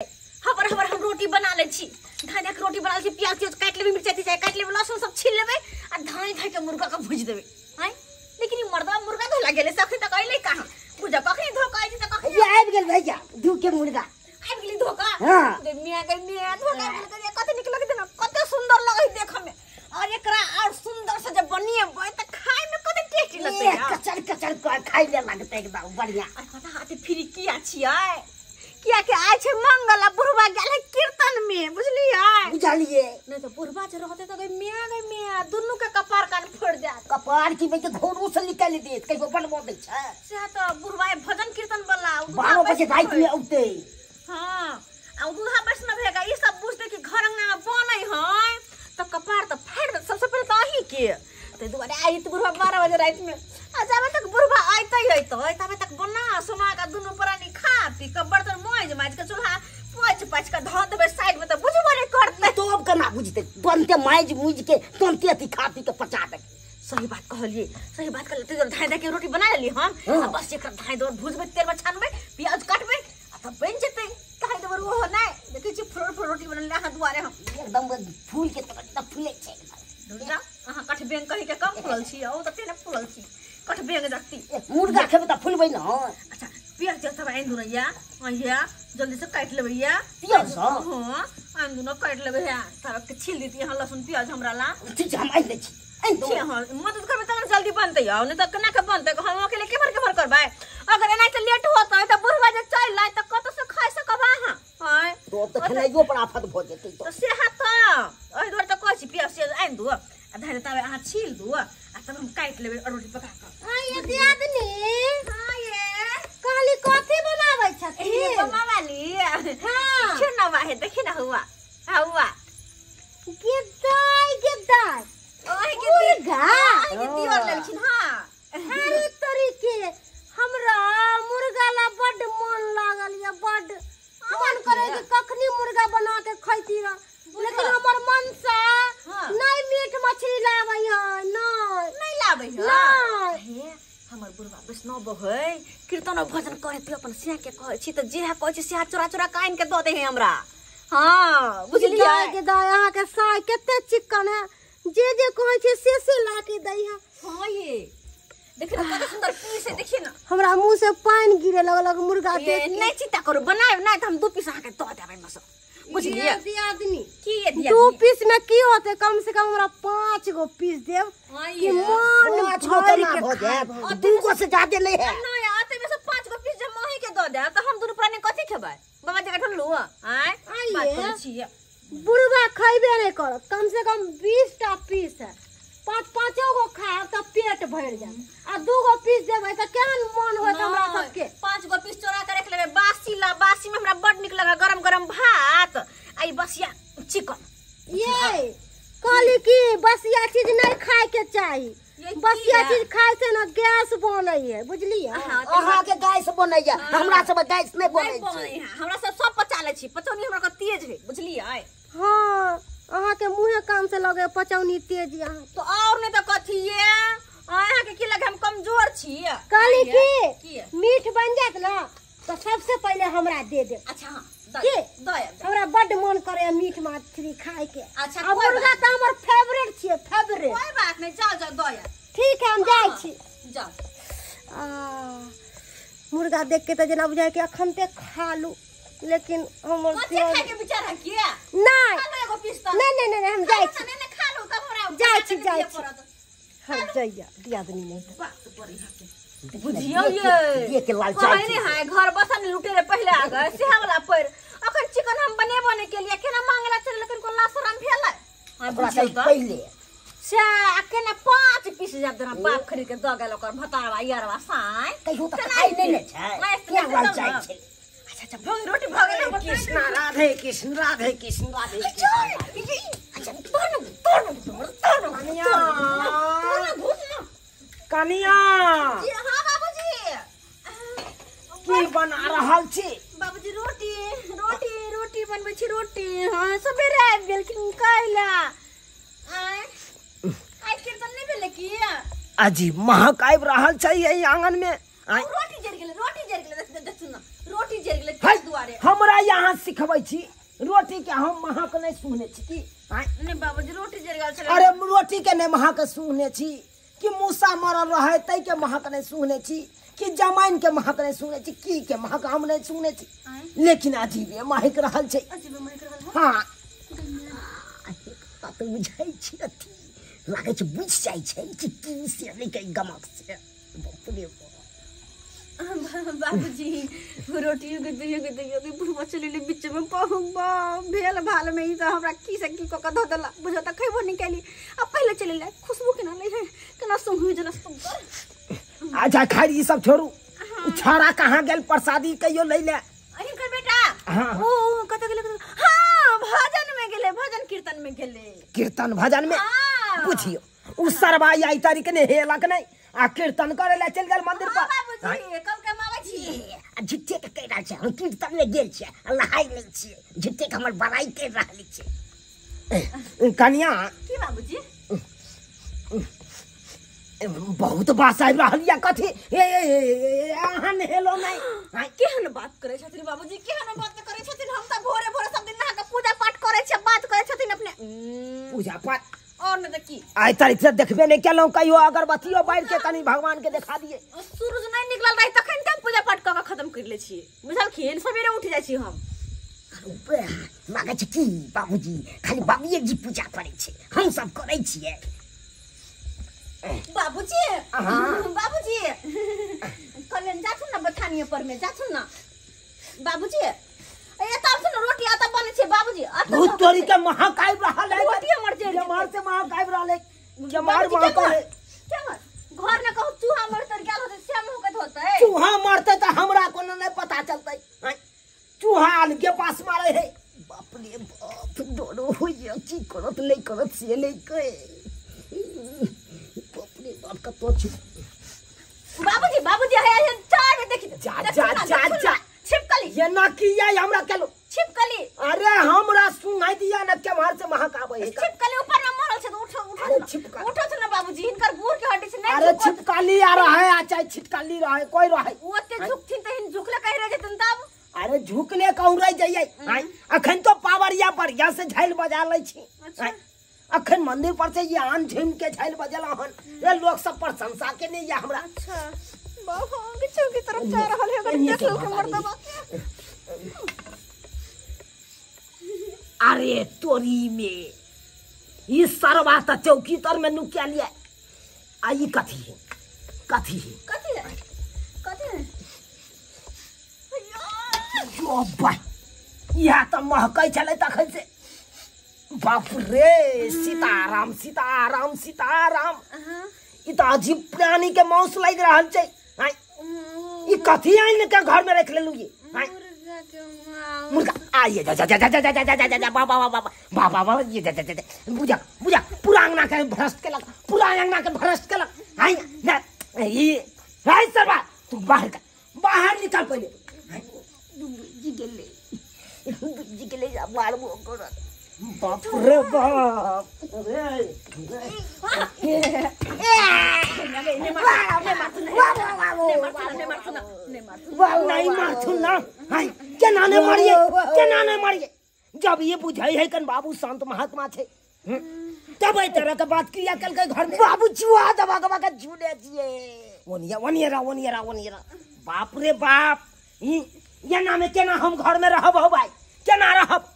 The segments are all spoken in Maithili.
हबर हबर हम रोटी बना लै छी, धान के रोटी बना लै छी, प्याज त्याज काटि लेबै, मिरचाई तिरचाई काटि लेबै, लहसुन सब छील लेबै आ धाई धाई के मुर्गा के भुजि देबै। आँय लेकिन ई मर्दवा मुर्गा धोला गेलै से अखन तक अइलै कहाँ? बुझा कखनी धोका आइ छै तऽ कखनी ये आबि गेल भैया धू के मुर्गा आबि गेलै धोका। हां गे मियां गे मियां धोका आबि गेलै, कते नीक लगै ने, कते सुंदर लगै देखऽ में। और एकरा और सुंदर से जब बनेबै तऽ खाय में कते टेस्टी लगतै। कचर कचर खाय ले लगतै एकदम बढ़िया। आ पता हाथे फ्री किया छियै? किया के आइ छै मंगल आ बुढ़वा गेल है कीर्तन में, बुझलियै? बुझलियै। नहीं तो बुढ़वा जे रहते तो गई मियां गई मियां दुनू के कपार कान फोड़ जात। कपार की बे के घोरो से निकाल देत, कहियो बनबो दै छै। से तो बुढ़वा भजन कीर्तन वाला 12 बजे रात में औते। हां आ दूधा वैष्णव हेगा, ई सब बुझते कि घर अंगना में बनै है तो कपार तो फाड़ दे सबसे पहले तो अही के। ते दुआरे आई त बुढ़वा 12 बजे रात में आ जाबे तक बुढ़वा आइते आइते तबे तक बना सुना के दुनू प्राणी खा पी के बर्तन माज माज के चूल्हा पोछ पाछ के धो देबै साइड में त बुझबो नै करतै। तो अब केना बुझतै? तुरंते माज मुज के तुरंते अथी खा पी के पचा देतै। सही बात कहलिए, सही बात कहलिए। ते धाई धाई के रोटी बना लेली हम, बस एकरा धाई दो भुजबै, तेल में छानबै, प्याज काटबै आ तब बनि जेतै। धाई देबै ओहो नै देखै छी फुल फुल रोटी बनल अहाँ दुआरे हम एकदम फूल के एकदम फूलै छै। दुर्गा अहाँ कठबेंग कहि के कम फूलल छी, ओ त तेने फूलल छी कठबेंग जत्ती। मुर्गा खेबै त फूलबै न। अच्छा प्याज सब आनि दू न या या जल्दी से काटि लेबै या प्याज। हां आनि दू न काटि लेबै या तब के छील देती अहाँ लहसुन प्याज हमरा ला। ठीक छै हम आनि दै छी, आनि दू। हां मदद करबै तब जल्दी बनतै, आ नै त केना के बनतै? हम अकेले केमहर केमहर करबै? अगर एना से लेट होतै त बुढ़वा जे चलि आइ त कतौ से खाइ सकब अहाँ? हां तो अब त खेनाइयो पर आफत भ जेतै। तो सेहा त एहि दुआरे त कहै छी प्याज से आनि दू आ धरि तबे अहाँ छील दू आ तब हम काटि लेबै और रोटी पका कऽ। हां ये दियादनी, हां ये कहली कथी बनाबै छथिन? बमा वाली। हां देखियो न बाहे, देखी न हुआ हुआ गिद्दाई गिद्दाई ओहि के मुर्गा ओहि के दियर लेलखिन। हां हर तरीके हमरा मुर्गा ला बड मन लागल या, बड मन करे कि कखनी मुर्गा बना के खैती रह, लेकिन हमर मन से नहीं मीट मछली लाबै है, नहीं नहीं लाबै है। नहीं हमर बुढ़वा वैष्णव है, कीर्तन भजन करे त अपन सिया के कहै छी त जेहा कहै छी सिया चोरा चोरा के आनि के दऽ दे है हमरा। हां बुझलियै? के दाय अहाँ के साय कते चिकन है, जे जे कहै छी से ला के दै है। हां ये देखिए ना कते सुंदर पीस है, देखिए ना हमरा मुंह से पानी गिरे लगल मुर्गा देख। नहीं चिंता करू बनाएब नहीं त हम 2 पीस अहाँ के दऽ देबै मसो, बुझलियै? दियादनी की ये दियादनी 2 पीस में की होते? कम से कम हमरा 5 गो पीस देब कि मन 5 गो केना भ जायत? 2 गो से ज्यादा नहीं है। नहीं आते में से 5 गो पीस जब मही के दऽ देब त हम दुनू प्राणी कथी खेबै? बाबा जी के ठल्लू आय बात करै छी। बुढ़वा खैबे नहीं करत, कम से कम 20 टा पीस है, 5-5 गो खायब त पेट भरि जायत, आ 2 गो पीस देबै त केहन मन होत हमरा सबके? 5 गो पीस चोरा के रख लेबै बासी ला, बासी में हमरा बड नीक लगा गरम गरम भात आ ई बसिया चिकन। ये कहली कि बसिया चीज नहीं खाय के चाही, बसिया चीज खाय से ना गैस बनै है, बुझलियै? अहाँ के गैस बनै है, हमरा सब गैस नहीं बनै छै, हमरा सब सब पचा लै छी, पचौनी हमरा के तेज है, बुझलियै? हां अहाँ के मुँहे कान से लगे पचौनी तेज यहाँ तो और नहीं तो कथी ये अहाँ के की लगे हम कमजोर छी? कहली कि मीट बन जात ना तो सबसे पहले हमरा दे दे। अच्छा हां दे, हमरा बड मन करे मीट मछली खाय के। अच्छा मुर्गा त हमर फेवरेट छियै, फेवरेट। कोई बात नहीं, जाओ जाओ दे। ठीक है हम जाइ छी, जाओ। आ मुर्गा देख के त जेना बुझाय कि अखन ते खा लू, लेकिन हमर खाय के विचार है किया? नहीं खा लो एगो पीस त। नहीं नहीं नहीं हम जाइ छी, नहीं नहीं खा लो तब हमरा जाइ छी, जाइ छी हम जइया दियादनी नहीं बात पड़ी हके बुझियो ये के लाल चाय कहै है घर बसन लुटे रे पहले आ गए सेहा वाला पर अखन चिकन हम बनेबो नहीं के लिए केना मांगला चल, लेकिन को लाशरम भेलै। हां बुझियो त पहले से केना 5 पीस जाब देना बाप खरीद के द गेल ओकर भतारवा यारवा साई कहियो त खाइ नहीं ने छै, के लाल चाय छै। अच्छा अच्छा भग रोटी भग गेल। कृष्ण राधे कृष्ण राधे कृष्ण राधे। अच्छा तोड़ तोड़ तोड़ तोड़ कनिया कनिया जी। हां बाबूजी की बना रहल छी? बाबूजी रोटी रोटी रोटी बनबै छी रोटी। हां सबेरे आबि गेलखिन काल्हि। आय आइ कीर्तन नहि भेलै की? अजीब महक आबि रहल छै एहि आंगन में। रोटी जरि गेलै, रोटी जरि गेलै, देखू न रोटी जरि गेलै ताहि दुआरे। हमरा यहाँ सिखबै छी रोटी के हम महक नहि सुनने छी की? नहीं बाबूजी रोटी जरि गेल छलै। अरे रोटी के नहि महक सुनने छी कि मूसा मरल रहे तै के महक नहि सुनने छी कि जमाइन के महक नहि सुनने छी की के महक हम नहि सुनने छी, लेकिन अजीबे महक रहल छै। अजीबे महक रहल है। हाँ तऽ बुझै छी अथी लागै छै बुझि जाइ छै कि की से नहि के गमक से। बाप रे बाबूजी रोटियो के दैयो के दैयो के बुढ़वा चलि गेलै बीच में भेल भाल में ई तऽ हमरा की से की कऽ कऽ धऽ देला, बुझो तऽ खैबो नहि कैली। आ पहिले चलि गेलै खुशबू केना लै है केना सुंघू जेना सुंदर। अच्छा खैर ई सब छोड़ू, छाड़ा कहाँ गेल प्रसादी कहियो लै ले? हिनकर बेटा ओ कतऽ गेलै? हाँ भजन में गेलै, भजन कीर्तन में गेलै। कीर्तन भजन में बुझियो उ सरबा आई तारीख ने हेलक नहीं आ कीर्तन करे ले चल गेल मंदिर पर। बाबूजी कल के मावे छी आ झूठे के कहि रहल छै हम कीर्तन में गेल छियै आ नहाय लै छियै, झूठे के हमर बड़ाई कर रहल छै। कनिया की बाबूजी बहुत बास आबि रहल या कथी? ए अहाँ नहेलो नहीं? केहन बात करै छथिन बाबूजी, केहन बात करै छथिन? हम तऽ भोरे भोरे सब दिन नहा के पूजा पाठ करै छियै, बात करै छथिन अपने पूजा पाठ और नहीं तऽ की। आइ तारीख से देखबे नहीं केलहुँ कहियो अगरबत्तियो बारि के कनी भगवान के देखा दिए। सूरज नहीं निकलल रहे तखन तऽ पूजा पाठ कऽ के खत्म कर लै छियै, बुझलखिन? सवेरे उठि जाइ छी हम। लागै छै की बाबूजी खाली बाबूए जी पूजा करै छै, हम सब करै छियै। बाबूजी बाबूजी कलेन जाथुन ना बथानिए पर में जाथुन ना बाबूजी, ए तब से रोटी आता बनै छै बाबूजी। भूत तोरी के महक आबि रहल है, रोटी हमर जे जमार से महक आबि रहल है, जमार महक है। केमर घर ने कहू चूहा मरतै गेल होतै से महकत होतै। चूहा मरतै त हमरा कोनो नहि पता चलतै, चूहा अलगे पास मारे है। बाप रे बाप डरो होइए की करत नहि करत से नहि कहे। बाप रे बाप कतौ छी बाबूजी। बाबूजी है चार में देखी जा जा जा जा छिपकली ये ना किया हमरा केलो छिपकली। अरे हमरा सुनाई दिया ना केम्हर से महक आबै है। छिपकली ऊपर में मरल छै त उठो उठो। अरे छिपकली उठो छ ना बाबूजी, हिनकर बूढ़ के हड्डी छै नहीं। अरे छिपकली आ रहा है आ चाहे छिटकली रहे कोई रहे, ओते झुकथिन त हिन झुकले कहि रह जेतन तब। अरे झुकले कहूं रह जाइए, अखन तो पावरिया बढ़िया से झाइल बजा लै छी। अखन मंदिर पर से ये आन झिम के झाइल बजेला हन, ये लोग सब प्रशंसा के नहीं या हमरा। अच्छा बाबू की तरफ जा रहल है, अगर देख लो के मर्दबा के। अरे तोरी में ई सरवा त चौकी तर में नुकिया लिया। आ ई कथी है कथी है कथी है कथी है? जो बा इहा त महकै छलै तखन से। बाप रे सीताराम सीताराम सीताराम, ई त अजीब प्राणी के मांस लागि रहल छै। ई कथी आनि के घर में रख लेलु ये? मुर्गा आ ये जा जा जा जा जा जा जा जा जा बाबा बाबा बाबा बाबा ये जा जा जा बुझा बुझा पूरा अंगना के भ्रष्ट केलक, पूरा अंगना के भ्रष्ट केलक। हाय ना ये हाय सरवा तू बाहर का बाहर निकल पहिले। जी गेलै जी गेलै मारबो करत। बाप रे बाप रे नहीं मारथुन ना, केना नहीं मारिए केना नहीं मारिए। जब ये बुझाई है कन बाबू संत महात्मा छे तब एहि तरह के बात क्रिया कलकै घर में। बाबू चूहा दबा दबा के झूले छियै। ओनिया ओनिया ओनिया ओनिया बाप रे बाप, एना में केना हम घर में रहब हो भाई, केना रहब?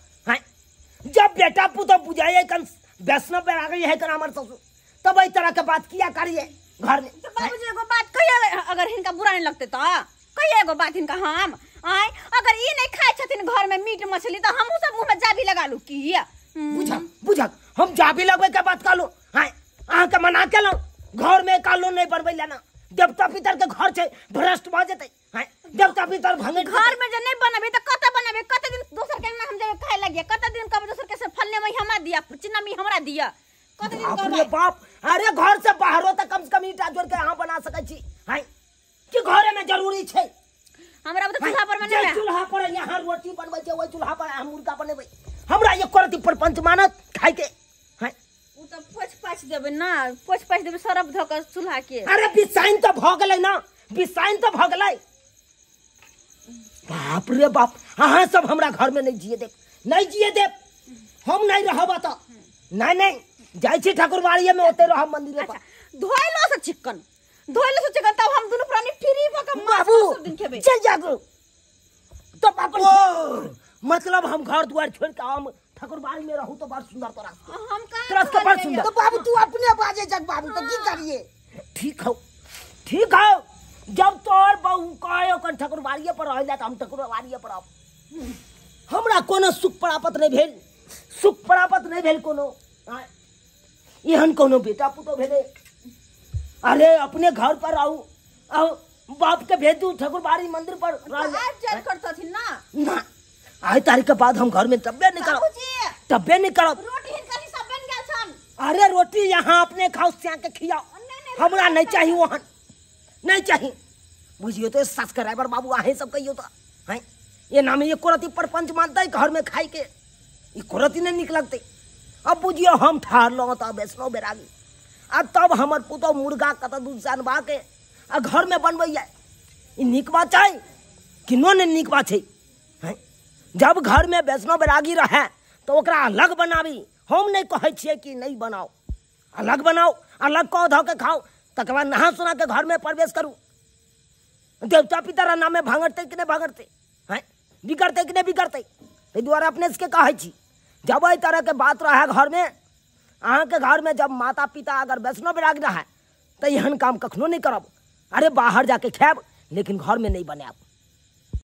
जब बेटा पुतोह बुझाइए कन वैष्णव बैरागी है कन हमर ससुर, तब एहि तरह के बात किया करिए घर में। तो बाबूजी एगो बात कहिए, अगर हिनका बुरा नहीं लगते तो कहिए एगो बात हिनका हम आय, अगर ई नहीं खाए छथिन घर में मीट मछली तो हमहू सब मुंह में जाबी लगा लू की? बुझक बुझक हम जाबी लगबे के बात कहलू? हाय अहाँ के मना केलहुँ घर में कहलू नहीं बनबै लेना, देवता पितर के घर छै भ्रष्ट भऽ जेतै। हाय देवता पितर भंगे घर में जे नहीं बनबे त कत बनबे? कत दिन दोसर के अंगना हम जेबे खाए लगिए, कत दिन कहबे दोसर के से फलने में हमरा दिया चिन्नमी हमरा दिया, कत दिन कहबे? बाप रे बाप, अरे घर से बाहरो त कम से कम ईटा जोड़ के अहाँ बना सकै छी। हाय कि घरे में जरूरी छै? हमरा त चूल्हा पर बनेबै, चूल्हा पर यहाँ रोटी बनबै छै ओहि चूल्हा पर हम मुर्गा बनेबै। हमरा ये करती परपंच मानत खाय के। हाय उ त पोछ पाछ देबै ना, पोछ पाछ देबै सरफ धऽ के चूल्हा के। अरे बिसाइन त भऽ गेलै ना, बिसाइन त भऽ गेलै। बाप रे बाप, अहाँ सब हमरा घर में नहीं जिए देब, नहीं जिए देब, हम नहीं रहब त नहीं नहीं जाइ छी ठाकुरबाड़ी में ओते रहब मंदिर पर। धोइलो से चिकन, धोइलो से चिकन, तब हम दुनु प्राणी फ्री भ के बाबू सब दिन खेबे। चल जा तू तो अपन, मतलब हम घर द्वार छोड़ के हम ठाकुरबाड़ी में रहू तो बड़ सुंदर तोरा हम का तोरा के बड़ सुंदर। तो बाबू तू अपने बाजे जग बाबू तो की करिए। ठीक हो ठीक हो, जब तोर बहू कहे ओकर ठाकुरबाड़िए पर रह जाए त हम ठाकुरबाड़िए पर आब। हमरा कोनो सुख प्राप्त नहीं भेल, सुख प्राप्त नहीं भेल कोनो, एहन कोनो बेटा पुतोह भेले। अरे अपने घर पर आऊ, आओ बाप के भेज दू ठाकुरबाड़ी मंदिर पर रह ना ना। आए तारीख के बाद हम घर में तब्बे नहीं करब, तब्बे नहीं करब। रोटी हिनकर हिस्सा बन गेल छन। अरे रोटी यहाँ अपने खाओ, स्या के खियाओ, हमरा नहीं चाहिए वहाँ नहीं चाहिए। बुझियो तो सब्सक्राइबर बाबू आहे सब कहियो तो हैं ये नाम ये कोरती परपंच मानते घर में खाई के ये कोरती नहीं निक लगते। अब बुझियो हम ठहर लो तो वैष्णव बैरागी, अब तब हमर पुतोह मुर्गा कत दूध से अनबा के आ घर में बनबैया, ई निक बात छै कि नो नहीं निक बात छै हैं। जब घर में वैष्णव बैरागी रहे तो ओकरा अलग बनाबी, हम नहीं कहै छियै कि नहीं बनाओ, अलग बनाओ, अलग कऽ धऽ के खाओ, तकर बाद नहा सुना के घर में प्रवेश करू। देवता पितर नामे भांगड़ते कि नहीं भांगड़ते हैं, बिगड़ते कि नहीं बिगड़ते। ताहि दुआरे अपने सबके कहै छी जब एहि तरह के बात रहे घर में, अहाँके घर में जब माता पिता अगर वैष्णव बैरागी रहे तो एहन काम कखनो नहीं करब। अरे बाहर जाके खायब लेकिन घर में नहीं बनायब।